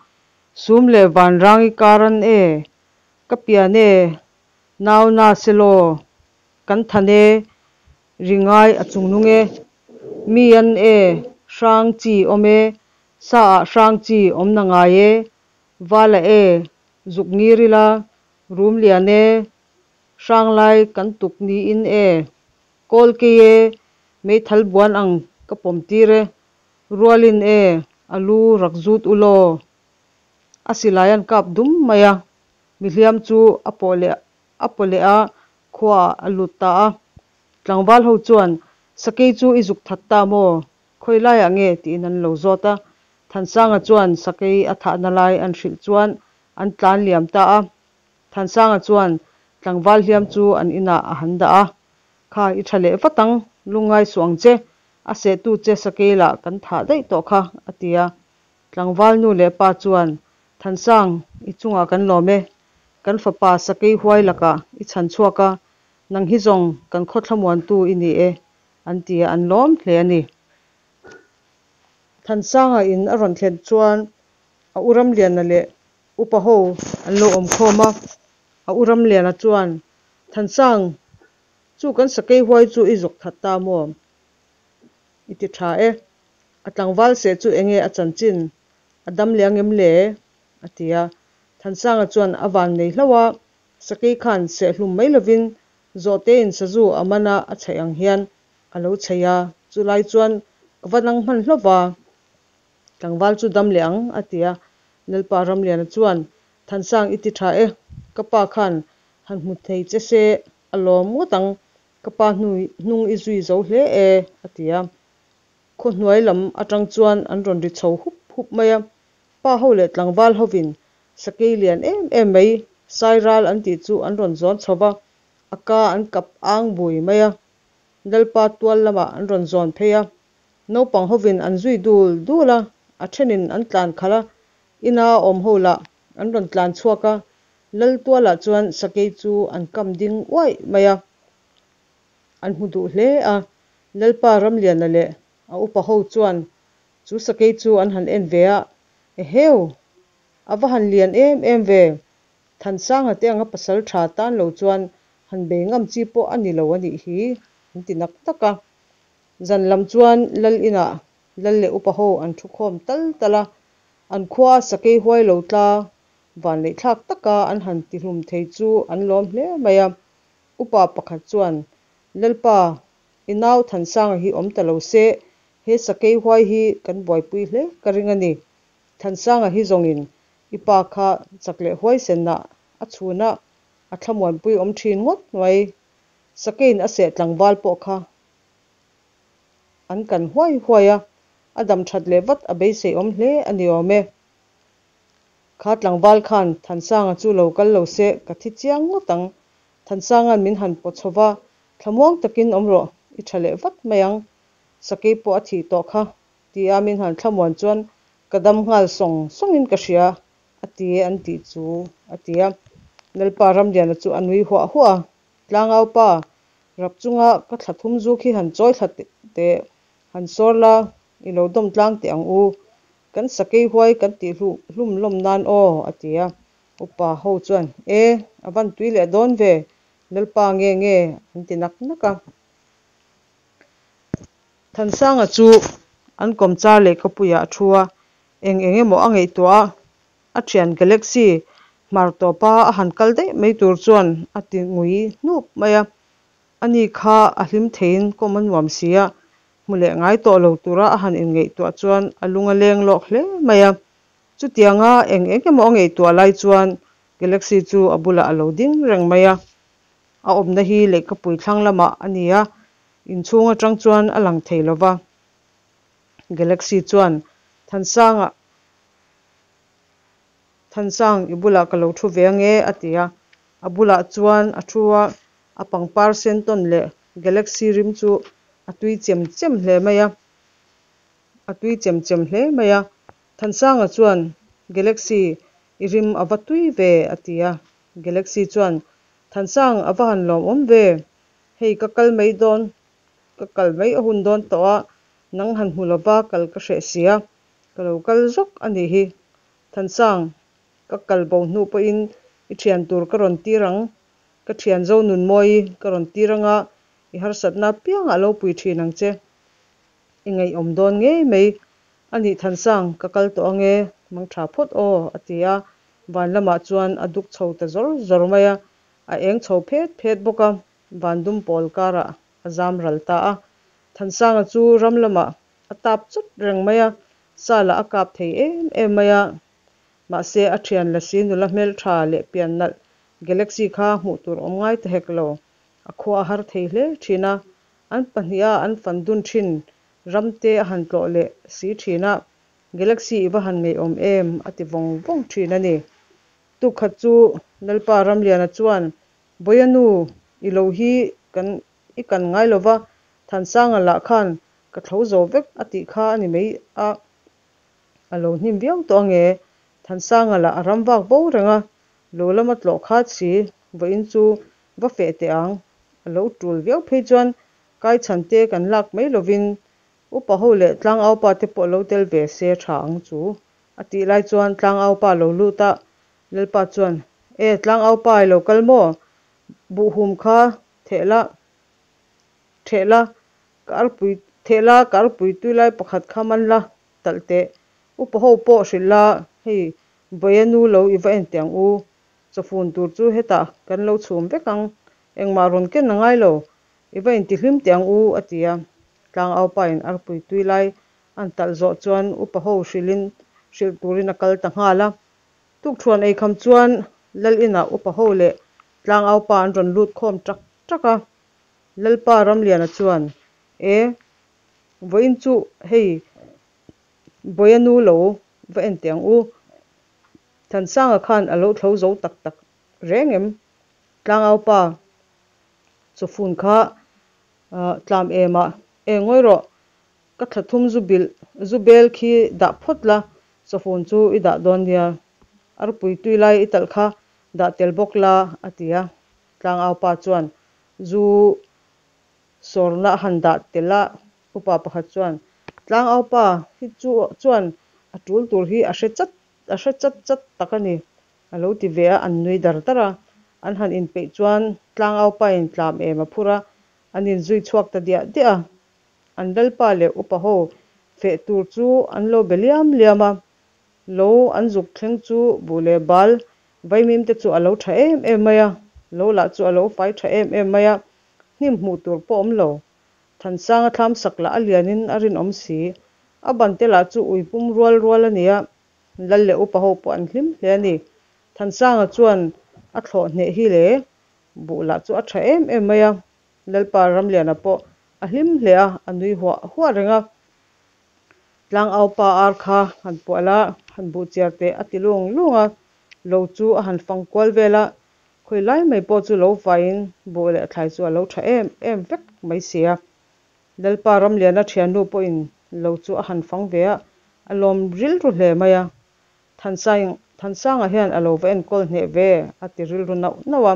[SPEAKER 1] sum leh vanrang i karan e, ka pian e, nau na se law, kan than e, ri ngai a chungnung e, mi an e, hrang chi awm e, sa ah hrang chi awm na ngai e, vala e, zuk ngir ila, rum lian e, hrang lai kan tuk niin e, kawl kei e, meithal buan ang ka pawm tir e, rualin e, a lu rak zut u law. A silai an kap dum mai a, mihliam chu a pawh leh a paw leh a, khuaah a lut ta a. Tlangval ho chuan, Sakei chu i zuk that ta maw? Khawi laiah nge? tiin an lo zawt a. Thansanga chuan sakei a thahna lai an hrilh chuan an tlan liam ta a. Thansanga chuan tlangval hliam chu an inah a han dah a. Kha i tha leh vat ang, lungngai suh ang che, a sehtu che sakei lah kan thah daih tawh kha, a ti a. Tlangval nu leh pa chuan, Thansang, i chungah kan lawm e, kan fapa sakei huai lakah i chhan chhuak a, nang hi zawng kan khaw thlamuantu i ni e, an ti a, an lawm hle a ni. Thansanga in a rawn thlen chuan a u Ramliana leh upa ho an lo awm khawm a, a u Ramliana chuan, Thansang, chu kan sakei huai chu i zawk that ta maw? I ti tha e. A tlangval seh chu enge a chanchin? A dam leh angem le? a ti a. Thansanga chuan a van nei hlauh a, sakei khan sehhlum mai lovin zawhtein sazu a man a a chhaih ang hian a lo chhaih a, chulai chuan ka va nang hman hlauh va. Tlangval chu dam leh ang, a ti a. Lalpa Ramliana chuan, Thansang i ti tha e, ka pa khan han hmu thei che se a lawm ngawt ang, ka pa hnung i zui zo hle e, a ti a. Khaw hnuai lam atang chuan an rawn ri chho hup hup mai a, pa ho leh tlangval hovin sakei lian em em mai Sairal an tih chu an rawn zawn chho va, a ka an kap ang bui mai a. Lalpa tual lamah an rawn zawn phei a, naupang hovin an zui dul dul a, a thenin an tlan khalh a, ina awm ho lah an rawn tlan chhuak a, Lal tualah chuan sakei chu an kam ding uaih mai a, an hmu duh hle a, Lalpa Ramliana leh a upa ho chuan chu sakei chu an han en ve a, Eheu! A va han lian em em ve! Thansanga te anga pasal tha tan lo chuan han bei ngam chi pawh a ni lo a nih hi, an ti nak tak a. Zan lam chuan Lal inah Lal leh upa ho an thu khawm tal tal a, an khua a sakei huai lo tla vanleihthlak taka an han tihlum thei chu an lawm hle mai a. Upa pakhat chuan, Lalpa, i nau Thansanga hi awm ta lo se, he sakei huai hi kan buaipui hle ka ring a ni. Thansanga hi zawngin i pa kha chak leh huaisenah a chhun a, a thlamuanpui awm thin ngawt mai. Sakeiin a seh tlangval pawh kha an kan huai huai a, a dam that leh vat a beisei awm hle a ni awm e. Kha tlangval khan Thansanga chu lo kal lo se ka thi chiang ngawt ang. Thansanga'n min han paw chho va, thlamuang takin awm rawh, i tha leh vat mai ang. Sakei pawh a thih tawh kha tia min han thlamuan chuan ka dam nghal sawng sawngin ka hria a ti e an tih chu a ti a. Lalpa Ramliana chu a nui huah huah a, Tlangau pa, rap chunga ka thla thum zuk hi han chawi thla teh, han sawr la, i lo dawm tlang teh ang u. Kan sakei huai kan tih hluh hlum lawm nan aw a ti a. Upa ho chuan, E, a van tui leh dawn ve, Lalpa nge nge an ti nak nak a. Thansanga chu an kawmchar lehkhapuiah a thu a, eng eng emaw a ngaihtuah a, a thian Galaxy hmar tawpa a han kal daih mai tur chuan a ti ngui hnup mai a. Ani kha a hlim theiin kawm a nuam si a, hmu leh ngai tawh lo tura a han inngaihtuah chuan a lung a leng lawk hle mai a. Chutianga eng eng emaw a ngaihtuah lai chuan Galaxy chu a bulah a lo ding reng mai a. A awmna hi lehkhapui thlang lamah a ni a, inchhung atang chuan a lang thei lo va. Galaxy chuan Thansanga Thansang i bulah ka lo thu ve ange a ti a. A bulah chuan a thu a, a pangpar sen tawn leh Galaxy rim chu a tui chem chem hle mai a. A tui chem chem hle mai a. Thansanga chuan Galaxy i rim a va tui ve a ti a. Galaxy chuan Thansang a va han lawmawm ve, hei ka kal mai dawn, ka kal mai a hun dawn tawh a, nang han hmu lova kal ka hreh sia, ka lo kal zawk a nih hi. Thansang, ka kal bo hnu pawhin i thian tur ka rawn tir ang, ka thian zo Nunmawi ka rawn tir anga i harsatna apiangah lo pui thin ang che. I ngaihawm dawn ngei mai a nih Thansang, ka kal tawh ange, mangtha phawt aw, a ti a, van lamah chuan a duk chho ta zawr zawr mai a, a eng chho phet phet bawk a, van dum pawl karah a zam ral ta a. Thansanga chu ram lamah a tap chawt reng mai a, sa lah a kap thei em em mai a, mahse a thian lasi nula hmeltha leh pian nalh Galaxy kha hmuh tur awm ngai ta hek lo, a khua a har thei hle thin a, an pahniha an fan dun thin ram te a han tlawh leh si thin a, Galaxy i va han ngeiawm em a ti vawng vawng thin a ni. Tukkhat chu Lalpa Ramliana chuan Bawia nu i lo hi kan i kan ngai lo va, Thansanga lah khan ka thlo zo vek a tih kha a ni mai a, a lo hnim viau tawh ange. Thansanga lah a ram vak bo reng a, lo lama tlawh khat si, vawiin chu va feh teh ang. A lo tul viau phei chuan kaichhan te kan lak mai lovin Upa ho leh tlangaupa te pawh lo tel ve se tha ang chu a tih lai chuan tlangaupa lo lut a, Lalpa chuan, E, tlangaupa i lo kal maw? Buhhum kha theh la, theh la, ka arpui theh la, ka arpui tui lai pakhat kha man la, talh teh. Upa ho pawh hrilh la, hei Bawia nu lo i va en teh ang u, chawfun tur chu hetah kan lo chhum vek ang, engmah rawn ken a ngai lo, I va intihlim teh ang u, a ti a. Tlangaupain arpui tui lai an talh zawh chuan upa ho hrilhin hrilh turin a kal ta nghal a. Tukṭhuan eikham chuan Lal inah upa ho leh Tlangaupa an rawn lut khawm ṭak ṭak a. Lalpa Ramliana chuan, E, vawiin chu hei Bawia nu lo va en teh ang u. Thansanga khan a lo thlo zo tak tak reng em? Tlangaupa Chawfun kha tlam em a, e ngawi rawh, ka thla thum zu bilh, zu bel khi dah phawt la, chawfun chu i dah dawn nia, arpui tui lai i talh kha dah tel bawk la, a ti a. Tlangaupa chuan zu sawrna a han dah tel a, upa pakhat chuan, Tlangaupa hi chu chuan a tul tur hi a hre chat a hre chat chat tak a ni, A lo ti ve a, an nui dar dar a. An han inpeih chuan tlangaupain tlam em a phur a, an inzui chhuak ta diah diah a. An lalpa leh upa ho feh tur chu an lo be liam liam a. Lo an zuk thleng chu buh leh bal vaimim te chu a lo tha em em mai a, lo lah chu a lo fai tha em em mai a, hnim hmuh tur pawh awm lo. Thansanga thlam sak lah a lianin a rinawm si. A ban te lah chu ui pum rual rual a ni a, Lal leh upa ho pawh an hlim hle a ni. Thansanga chuan a thlawh hneh hi le, buh lah chu a tha em em mai a. Lalpa Ramliana pawh a hlim hle a, a nui huah huah reng a. Tlangaupa ar kha han puah la, han buh chiar teh a ti lung lung a. Lo chu a han fang kual vel a, khawi lai mai pawh chu lo vaiin buh leh thlai chu a lo tha em em vek mai si a. Lalpa Ramliana thiannu pawhin lo chu a han fang ve a, a lawm rilru hle mai a. Thansang Thansanga hian a lo va enkawl hneh ve a ti rilru nauh nauh a.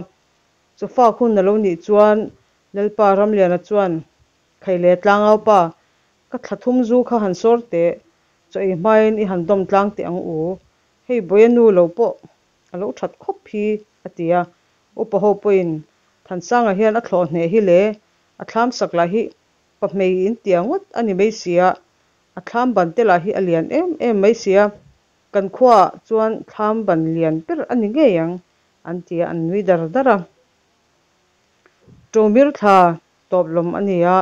[SPEAKER 1] Chawfak hun a lo nih chuan Lalpa Ramliana chuan, Khaile Tlangaupa, ka thla thum zu kha han sawr teh, chaw ei hmain i han dawm tlang teh ang u. Hei Bawia nu lo pawh a lo that khawp hi a ti a. Upa ho pawhin Thansanga hian a thlawh hneh hi le, A thlam sak lah hi pahmei in tia ngawt a ni mai sia, a thlam ban te lah hi a lian em em mai sia, kan khuaah chuan thlam ban lian ber a ni ngei ang an ti a, an nui dar dar a. Ṭomir thla tawp lawm a ni a,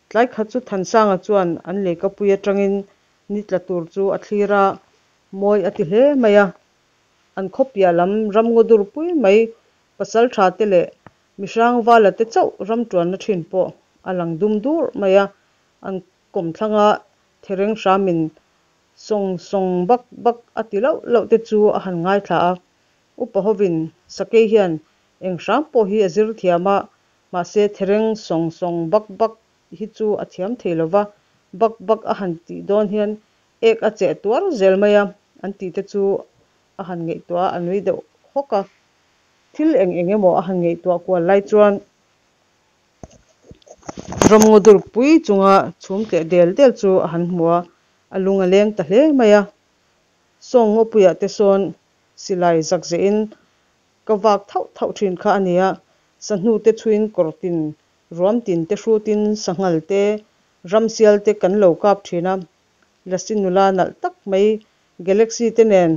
[SPEAKER 1] tlai khat chu Thansanga chuan an lehkapui atangin ni tla tur chu a thlir a, mawi a ti hle mai a. An khaw piah lam ramngaw dur pui mai pasaltha te leh mihrangvala te chauh ram tuanna thin pawh a lang dum dur mai a, an kawmthlanga thereng hramin sawng sawng bak bak a ti lauh lauh te chu a han ngaithla a. Upa hovin sakei hian eng hram pawh hi a zir thiam a, mahse thereng sawng sawng bak bak hi chu a thiam thei lo va, bak bak a han tih dawn hian ek a cheh tuar zel mai a, an tih te chu a han ngaihtuah a, a nui deuh hawk a. Thil eng eng emaw a han ngaihtuah kual lai chuan ramngaw dur pui chunga chhum tleh del del chu a han hmu a, a lung a leng ta hle mai a. Sawng ngawpuiah te sawn silai zak zehin ka vak thauh thauh thin kha a ni a, sahnu te chhuiin kawr tin, ruam tin te hrutin sanghal te, ramsial te kan lo kap thin a, Lasi nula nalh tak mai Galaxy te nen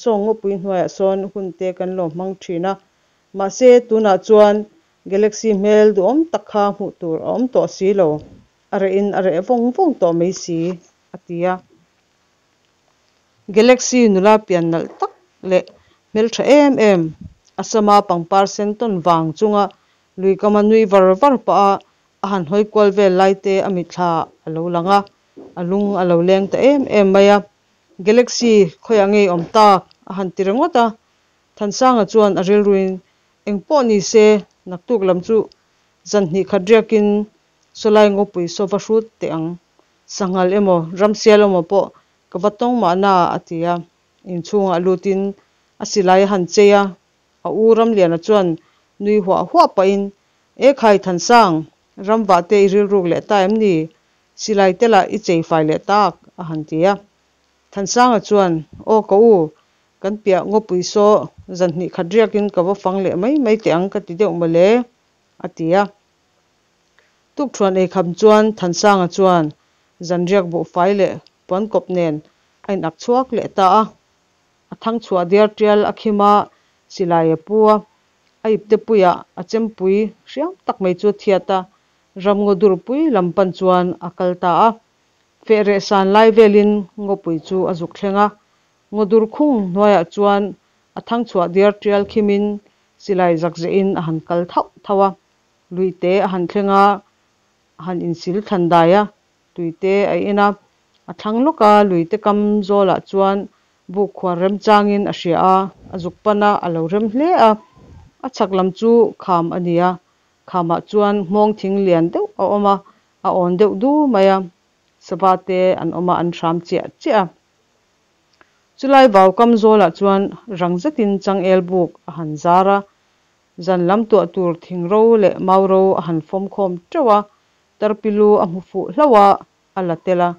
[SPEAKER 1] sawng ngawpui hnuaiah sawn hun te kan lo hmang thin a, mahse tunah chuan Galaxy hmel duhawm tak kha hmuh tur a awm tawh si lo, a rehin a reh vawng vawng tawh mai si, a ti a. Galaxy nula pian nalh tak leh hmeltha em em, a sama pangpar sen tawn vang chunga lui kama nui var var pah a a han hawi kual vel lai te a mitthla a lo lang a, a lung a lo leng ta em em mai a. Galaxy khawiah ngei awm tak a han ti ringawt a, Thansanga chuan a rilruin eng pawh ni se naktuk lam chu zan hnih khat riakin sawlai ngawpui saw va hrut teh ang. Sanghal emaw, ramsial emaw pawh ka va tawng mahna a ti a. Inchhungah lutin a silai a han chei a, a u Ramliana chuan nui huah huah pahin, E khai Thansang, ramvah te i rilruk leh ta em ni? Silai te lah i chei fai leh tak a han ti a. Thansanga chuan, Aw ka u, kan piah ngawpui saw zan hnih khat riakin ka va fang leh mai mai teh ang ka ti deuh mawle a ti a. Tukṭhuan ei kham chuan Thansanga chuan zanriak buhfai leh puankawp nen a inak chhuak leh ta a. A thangchhuah diar ṭial a khim a, silai a pu a, a ipte puiah a chempui hriam tak mai chu a thiat a, ramngaw durpui lam pan chuan a kal ta a. Feh reh san lai velin ngawpui chu a zuk thleng a, ngaw dur khung hnuaiah chuan a thangchhuah diar ṭial khimin silai zakzehin a han kal thauh thauh a. Luite a han thleng a, a han insil thlan dai a, tuite a in a, a thlang lawk a, luite kam zawlah chuan buk khuar remchangin a hria a, a zuk pan a, a lo rem hle a. A chhak lam chu kham a ni a, khamah chuan hmawng thing lian deuh a awm a, a awn deuh du mai a, sava te an awm a, an hram chiah chiah a. Chulai vau kam zawlah chuan rang zetin changel buk a han zar a, Zan lam tuah tur thing ro leh mau ro a han fawm khawm teuh a, tarpilu a hmu fuh hlauh a, a la tel a.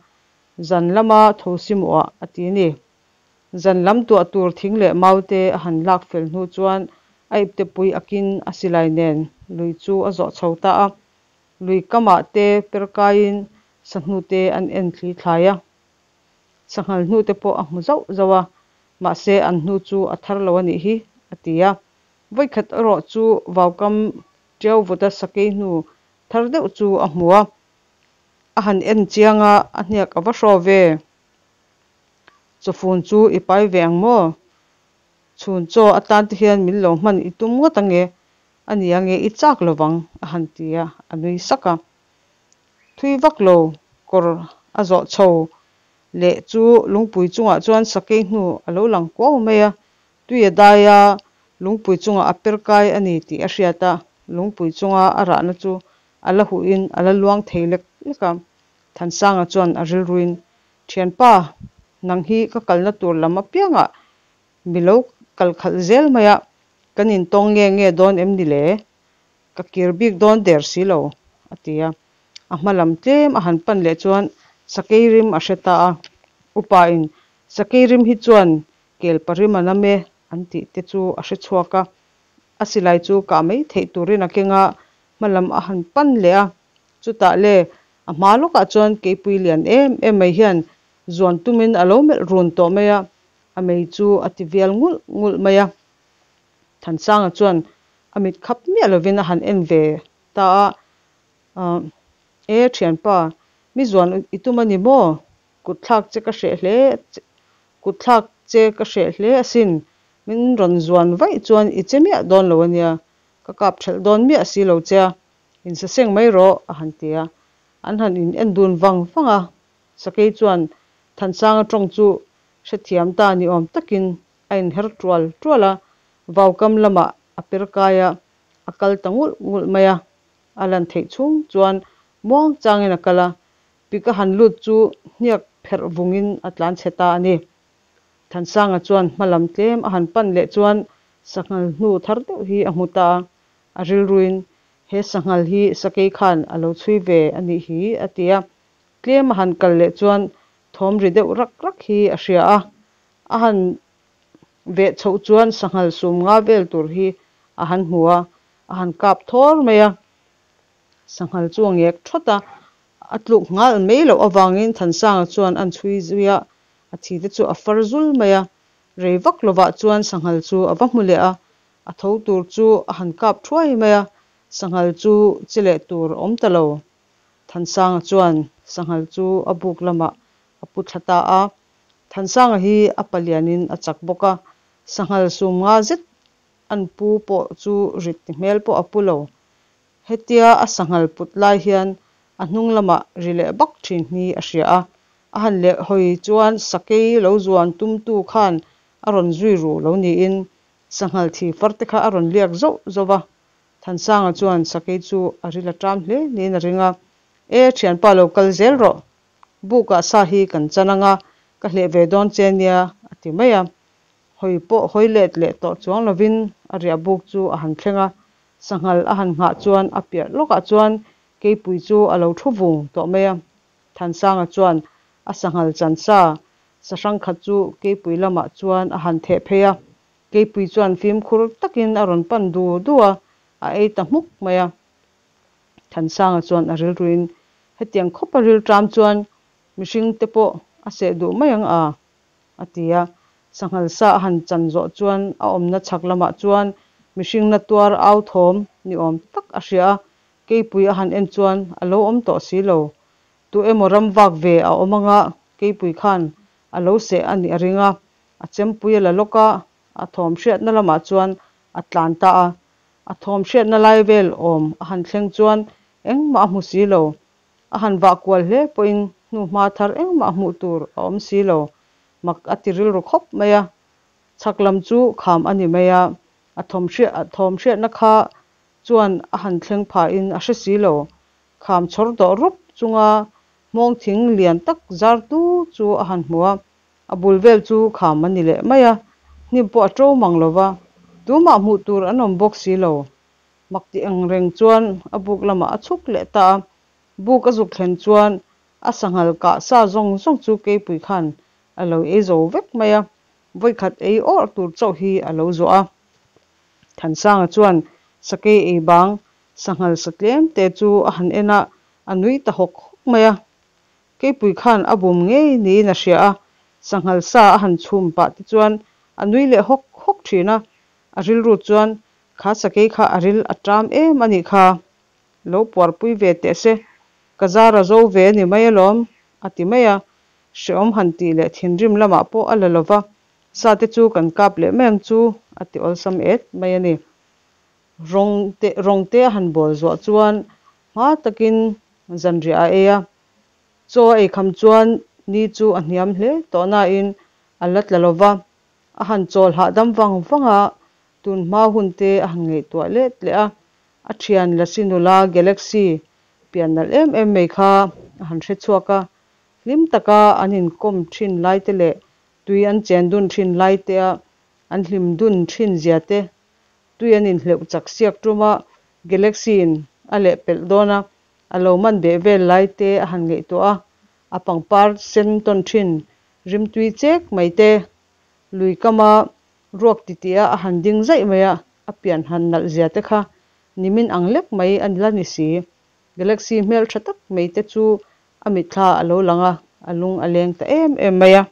[SPEAKER 1] Zan lama thosi mawhah a ti a ni. Zan lam tuah tur thing leh mau te a han lak fel hnu chuan a iptepui akin a silai nen lui chu a zawh chho ta a. Lui kamah te per kaiin sahnu te an en thli thlai a. Sanghal hnu te pawh a hmu zauh zauh a, mahse an hnu chu a thar lo a nih hi, a ti a. Vawikhat erawh chu vaukam ṭiau vuta sakei hnu thar deuh chu a hmu a, a han en chiang a, a hniak a va hraw ve. Chawfun chu i pai ve ang maw? Chhun chaw atan te hian min lo hman i tum ngawt ange, a ni ange i chak lovang, a han ti a, a nui sak a. Thui vak lo kawr a zawh chho leh chu lungpui chungah chuan sakei hnu a lo lang kuau mai a, Tui a dai a, lungpui chungah a per kai a ni tih a hriat a, lungpui chunga a rahna chu a la huhin a la luang thei lek lek a. Thansanga chuan a rilruin, Thianpa, nang hi ka kalna tur lam apiangah mi lo kal khalh zel mai a, kan intawng nge nge dawn em ni le? Ka kir bik dawn der si lo, a ti a. A hma lam tlem a han pan leh chuan sakei rim a hre ta a. Upain, Sakei rim hi chuan Kel parim a nam e an tih te chu a hre chhuak a, a silai chu kah mai theih turin a keng a, hma lam a han pan leh a. Chutah le, a hma lawkah chuan keipui lian em em mai hian zuan tumin a lo melh run tawh mai a, a mei chu a ti vial nghulh nghulh mai a. Thansanga chuan a mit khap miah lovin a han en ve ta a, E thianpa, mi zuan i tum a ni maw? Kut thlak che ka hreh hle Kut thlak che ka hreh hle asin. Min rawn zuan vaih chuan i che miah dawn lo a nia, ka kap ṭhelh dawn miah si lo che a, insaseng mai rawh, a han ti a. An han in en dun vang vang a, Sakei chuan Thansanga ṭawng chu hrethiam ta ni awm takin a inher ṭual ṭual a, vaukam lamah a per kai a, a kal ta ngulh ngulh mai a. A lan theih chhung chuan muang changin a kal a, pik a han lut chu hniak pherh vungin a tlan chhe ta a ni. Thansanga chuan hma lam tlem a han pan leh chuan sanghal hnu thar deuh hi a hmu ta a, a rilruin he sanghal hi sakei khan a lo chhui ve a nih hi a ti a. Tlem a han kal leh chuan thawm ri deuh rak rak hi a hria a, a han veh chhoh chuan sanghal sum nga vel tur hi a han hmu a, a han kap thawr mai a. Sanghal chu a ngek thawt a, a tluk nghal mai loh avangin Thansanga chuan an chhui zui a, a thi te chu a far zul mai a. Rei vak lovah chuan sanghal chu a va hmu leh a, a tho tur chu a han kap thuai mai a, sanghal chu che leh tur a awm ta lo. Thansanga chuan sanghal chu a buk lamah a pu thla ta a. Thansanga hi a palianin a chak bawk a, sanghal sum nga zet an pu pawh chu rit ti hmel pawh a pu lo. Hetia a sanghal put lai hian a hnung lamah ri leh bak thin hi a hria a, a han leh hawi chuan sakei lo zuan tumtu khan a rawn zui ru lo niin sanghal thi far te kha a rawn liak zauh zauh va. Thansanga chuan sakei chu a ril a ṭam hle niin a ring a, E thianpa lo kal zel rawh, bukah sa hi kan chan anga ka hleh ve dawn che nia a ti mai a. Hawi pawh hawi let leh tawh chuang lovin a riah buk chu a han thleng a, sanghal a han nghah chuan a piah lawkah chuan keipui chu a lo thu vung tawh mai a. Thansanga chuan a sanghal chan sa sa hrang khat chu keipui lamah chuan a han theh phei a, keipui chuan fimkhur takin a rawn pan du du a, a ei ta hmuk mai a. Thansanga chuan a rilruin hetiang khawpa rilṭam chuan mihring te pawh a seh duh mai ang a, a ti a. Sanghal sa a han chan zawh chuan a awmna chhak lamah chuan mihring na tuar au thawm ni awm tak a hria a, keipui a han en chuan a lo awm tawh si lo. Tu emaw ram vak ve a awm anga keipui khan a lo seh a nih a ring a, a chempui a la lawk a, a thawm hriatna lamah chuan a tlan ta a. A thawm hriatna lai vel awm a han thleng chuan engmah a hmu si lo. A han vah kual hle pawhin hnuhma thar engmah hmuh tur a awm si lo. Mak a ti rilru khawp mai a. Chhak lam chu kham a ni mai a, a thawm hriat a thawm hriatna kha chuan a han thleng phahin a hre si lo. Kham chhawr dawh rup chunga hmawng thing lian tak zar tu chu a han hmu a, a bul vel chu kham a ni leh mai a, hnim pawh a to mang lo va, tumah hmuh tur an awm bawk si lo. Mak ti eng reng chuan a buk lamah a chhuk leh ta a, buk a zuk thlen chuan a sanghal kah sa zawng zawng chu keipui khan a lo ei zo vek mai a, vawikhat ei awrh tur chauh hi a lo zuah a. Thansanga chuan sakei ei bang sanghal sa tlem te chu a han en a, a nui ta hawk hawk mai a. Keipui khan a bum ngei niin a hria a, sanghal sa a han chhum pah te chuan a nui leh hawk hawk thin a, a rilru chuan kha sakei kha a ril a ṭam em a nih kha. Lo puarpui ve teh se, ka zar a zo ve a ni mai alawm, a ti mai a. Hrehawm han tih leh thinrim lamah pawh a la lo va, sa te chu kan kap leh mai ang chu, a ti awlsam et mai a ni. Rawng te rawng te a han bawl zuah chuan hma takin zanriah a ei a. Chaw a eikham chuan ni chu a hniam hle tawh nain a la tla lo va, a han chawl hahdam vang vang a, tun hma hun te a han ngaihtuah let leh a. A thian Lasi nula Galaxy pian nalh em em mai kha a han hre chhuak a, hlim taka an inkawm thin lai te leh tui an chen dun thin lai te a an hlim dun thin zia te, tui an inhleuh chak siak tum a Galaxy in a leh pelh dawn a, a lo man beh vel lai te a han ngaihtuah a, a pangpar sen tawn thin rimtui chek mai te lui kama Ruak titi a a han ding zaih mai a, a pian han nalh zia te kha nimin ang lek mai a la ni si. Galaxy hmel tha tak mai te chu a mitthla a lo lang a, a lung a leng ta em em mai a.